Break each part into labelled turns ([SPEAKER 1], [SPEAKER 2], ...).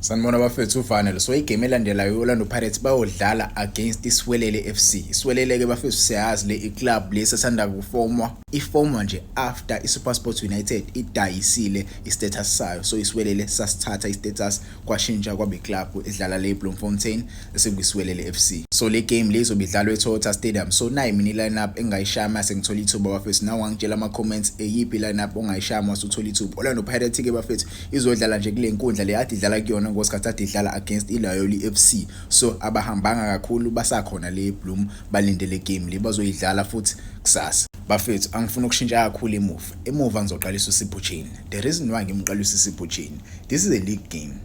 [SPEAKER 1] Sanibona bafethu, ufanele. So igame elandelayo, i-Orlando Pirates bayodlala against iSiwelele FC. ISiwelele ke bafethu, siyazi le iclub lesi esanda kufomwa, ifomwa nje after iSuperSport United idayisile istatus sayo. So iSiwelele sasithatha istatus, kwashintsha kwaba iclub edlala le Bloemfontein, esekuyiSiwelele FC. So le game le izobe idlalwa eToyota Stadium. So nayi mina i-lineup engayishaya mase ngithola ithuba bafethu. Nawe ungangitshela ama-comments, eyiphi i-lineup ongayishaya mase uthola ithuba. Orlando Pirates ke bafethu izodlala nje kule nkundla le ade idlala kuyona ngosikhathi ade idlala against iLioli FC. So abahambanga kakhulu, basakhona le Bloem, balinde le game le bazoyidlala futhi kusasa. Bafethu, angifuni ukushintsha kakhulu emuva. Emuva ngizoqalisa uSipho Chaine. The reason why ngimqalisa uSipho Chaine, this is a league game.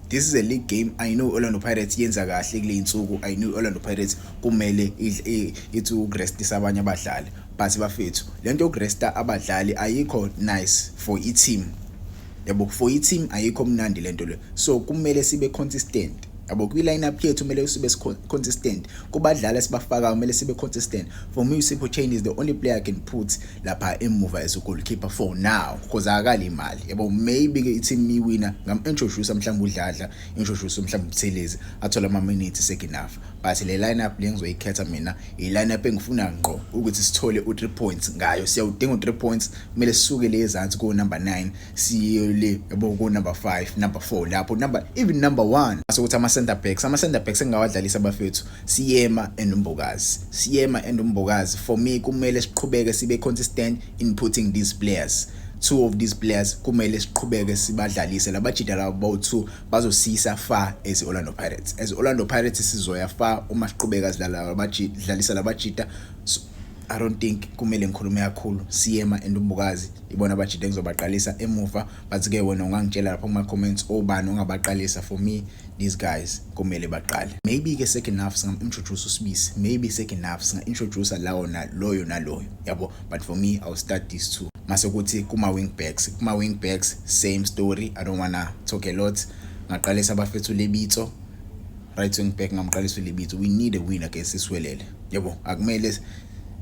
[SPEAKER 1] This is a league game. I know Orlando Pirates yenza kahle kule insuku. I know Orlando Pirates kumele ithi ukurestisa abanye abadlali. But bafethu, lento yokuresta abadlali ayikho nice for i-team. Yabo, for i-team ayikho mnandi lento le. So kumele sibe consistent. Yabo, kwi-lineup yethu kumele sibe consistent. Kubadlali esibafakayo kumele sibe consistent. For me, uSipho Chaine is the only player I can put lapha emuva as a goalkeeper for now because akalimali. Yabo, maybe ke i-team iwina, ngam-introduce mhlawumbe uDladla, introduce mhlawumbe uButhelezi, athola ama minutes second half. But le lineup le ngizoyikhetha mina, i-lineup engifuna ngqo ukuthi sithole u3 points ngayo. Siyawudinga u3 points, kumele sisuke le ezansi ko number 9 siye le, yabo, ko number 5, number 4 lapho, number even number 1. Sokuthi ama center backs engawadlalisa bafethu, Seema and uMbokazi. Seema and uMbokazi, for me kumele siqhubeke sibe consistent in putting these players. Two of these players kumele siqhubeke sibadlalise. Labajida labo bawu2 bazosisa far as Orlando Pirates. As Orlando Pirates sizoya far uma siqhubeka sidlala labajida, labajida. So, I don't think kumele ngikhulume kakhulu. Seema and uMbokazi ibona abajida engizobaqalisa emuva, but ke wena ungangitshela lapho kuma comments obani ongabaqalisa. For me, these guys kumele baqale. Maybe ke second half singa-introduce uSibisi, maybe second half singa-introduce lawo na loyo naloyo, yabo, but for me I'll start these two. Mase kuthi kuma wing backs, same story. I don't wanna talk a lot. Ngaqalisa abafethu Lebitso right wing back, ngamqalisa uLebitso. We need a win against iSiwelele, yabo. Akumele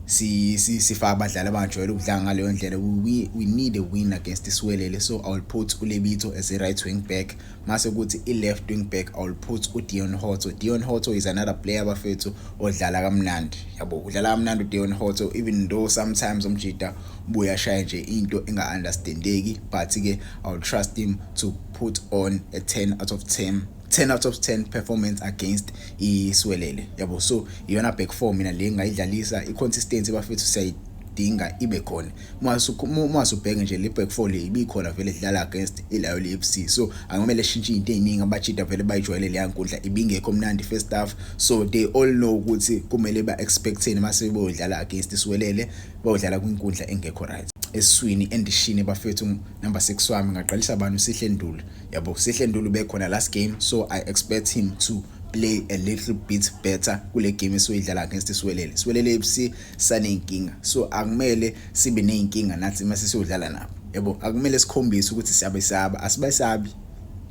[SPEAKER 1] si sifaka abadlali abangajwayele ukudlala ngaleyo ndlela. We need a win against iSiwelele, so I will put uLebitso as a right wing back. Mase kuthi i-left wing back, I will put uDeon Hotto. Deon Hotto is another player bafethu odlala kamnandi, yabo. Udlala kamnandi uDeon Hotto, even though sometimes umjida ubuya ashaya nje into enga-understandeki, but ke I will trust him to put on a 10 out of 10, 10 out of 10 performance against iSiwelele, yabo. So iyona back four mina le ngayidlalisa. I-consistency bafethu siyayidinga ibe khona. Uma usubheke nje le back four le ibikhona vele idlala against iLioli FC, so akumele shintshe izinto eziningi. Abajida vele bayijwayele leya nkundla, ibingekho mnandi first half, so they all know ukuthi kumele ba expecteni mase beyodlala against iSiwelele, bayodlala kwinkundla engekho right. Esiswini endishini bafethu, number 6 wami ngaqalisa abantu uSihle Nduli, yabo. Sihle Nduli bekhona last game, so I expect him to play a little bit better kule game esiyoyidlala against iSiwelele. Siwelele FC saneyinkinga, so akumele sibe neyinkinga nathi mase siyodlala nabo, yabo. Akumele sikhombise ukuthi siyabesaba. Asibesabi,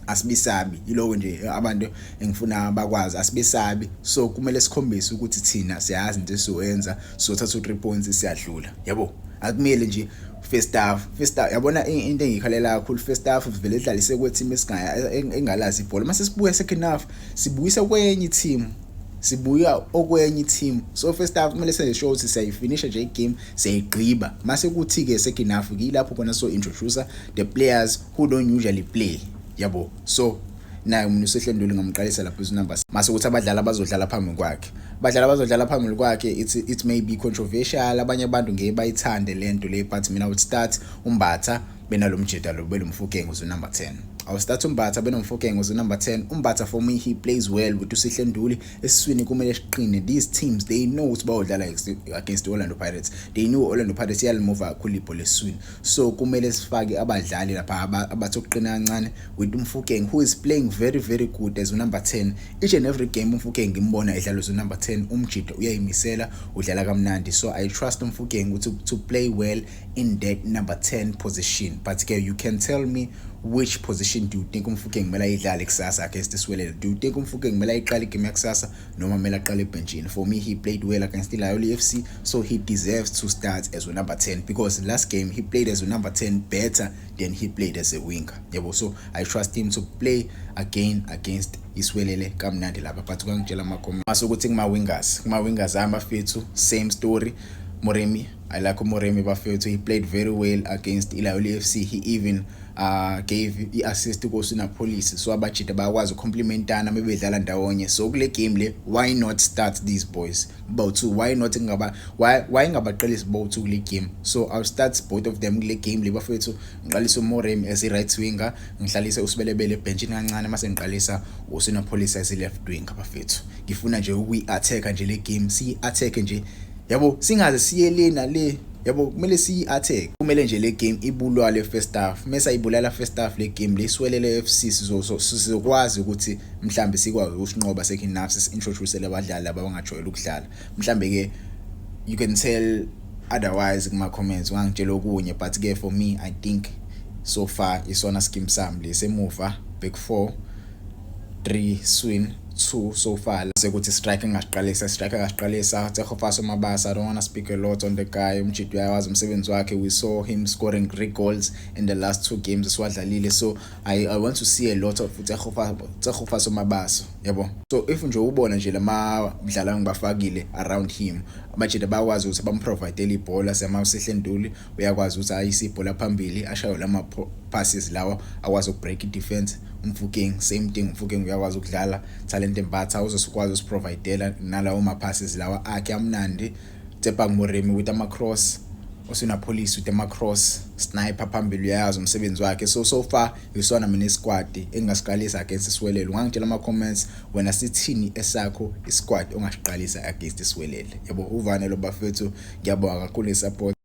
[SPEAKER 1] asibisabi. Yiloko nje abantu engifuna bakwazi, asibesabi. So kumele sikhombise ukuthi thina siyazi into esizoyenza, sizothatha u3 points, siyadlula, yabo. Akumele nje first half, yabona, into engikhalela kakhulu, first half vele idlalise kwe-team esingaya engalazi ibhola. Mase sibuya second half, sibuyisa kwenye team, sibuya okwenye team. So first half kumele senze sure ukuthi siyayifinisha nje igame, siyayigqiba. Mase kuthi ke second half kuyilapho khona so introduce the players who don't usually play, yabo. So naye umuntu uSihle Nduli ngamqalisa lapho number. Mase kuthi abadlali abazodlala phambi kwakhe, abadlali abazodlala phambi kwakhe, it may be controversial, abanye abantu ngeke bayithande lento le, but mina I would start uMbatha benalomjida lo beloMofokeng uzu number 10. I will start uMbatha benoMofokeng uzu number 10. UMbatha, for me, he plays well with uSihle Nduli. Esiswini kumele siqine. These teams, they know ukuthi bayodlala against Orlando Pirates. They know Orlando Pirates iyalimuva kakhulu ibhola esiswini, so kumele sifake abadlali lapha abathi ukuqina kancane with uMofokeng, who is playing very, very good as number 10 each and every game. UMofokeng ngimbona edlala as number 10, umjida uyayimisela, udlala kamnandi. So I trust uMofokeng ukuthi to play well in that number 10 position. But ke you can tell me Which position do you think uMofokeng kumele ayidlale kusasa against iSiwelele? Do you think uMofokeng kumele ayiqale igame yakusasa noma kumele aqale ebhenchini? For me, he played well against iLioli FC, so he deserves to start as a number 10, because last game he played as a number 10 better than he played as a winger, yabo. So I trust him to play again against iSiwelele kamnandi lapha, but kangitshela ama-comments mase ukuthi kuma-wingers ami, bafethu, same story. Moremi, I like Moremi, bafethu. He played very well against iLioli FC. He even gave i-assist ku-Oswin Appollis, so abajida bayakwazi ukucomplementana mebedlala ndawonye. So kule game le, why not start these boys both? Why not ngaba why ngabaqalisi both kule game? So I'll start both of them kule game le, bafethu. Ngiqalisa uMoremi as i-right winger, ngihlalise uSebelebele ebenchini kancane, mase ngiqalisa u-Oswin Appollis as i-left winger, bafethu. Ngifuna nje ukuyi-attack nje le game, siyi-attack nje, yabo, singaze siye le nale, yabo. Kumele siyi-attack, kumele nje le game ibulwale first half. Mase ayibulala first half le game le, Siwelele FC sizokwazi ukuthi mhlambe sikwazi ukusinqoba second half, sisi-introduce abadlali abangajwayele ukudlala. Mhlambe ke you can tell otherwise kuma comments, ungangitshela okunye, but ke for me, I think so far isona scheme sami lesemuva, back 4 3 swin 2 so far. Sekuthi striker engasiqalisa, striker angasiqalisa Tshegofatso Mabasa. I don't want to speak a lot on the guy. Umjidi uyawazi umsebenzi wakhe. We saw him scoring three goals in the last two games esiwadlalile, so I want to see a lot of Tshegofatso Mabasa, yabo. So if nje ubona nje lama mdlalo engibafakile around him, abajida bayakwazi ukuthi bamprovide ibhola. Siyama Nduli uyakwazi ukuthi ayise ibhola phambili, ashaye lama passes lawa akwazi ukubreak i-defense. UMofokeng, same thing, uMofokeng uyakwazi ukudlala. Thalente Mbatha uzosikwazi usiprovidela nalawo ma passes lawa akhe amnandi. Tshepang Moremi with ama cross, Oswin Appollis with ama cross, sniper phambili, uyayazi umsebenzi wakhe. So far isona mina isquad engasiqalisa against iSiwelele. Ungangitshela ama comments wena, sithini esakho isquad ongasiqalisa against iSiwelele, yabo? Uvane lo, bafethu. Ngiyabonga kakhulu isupport.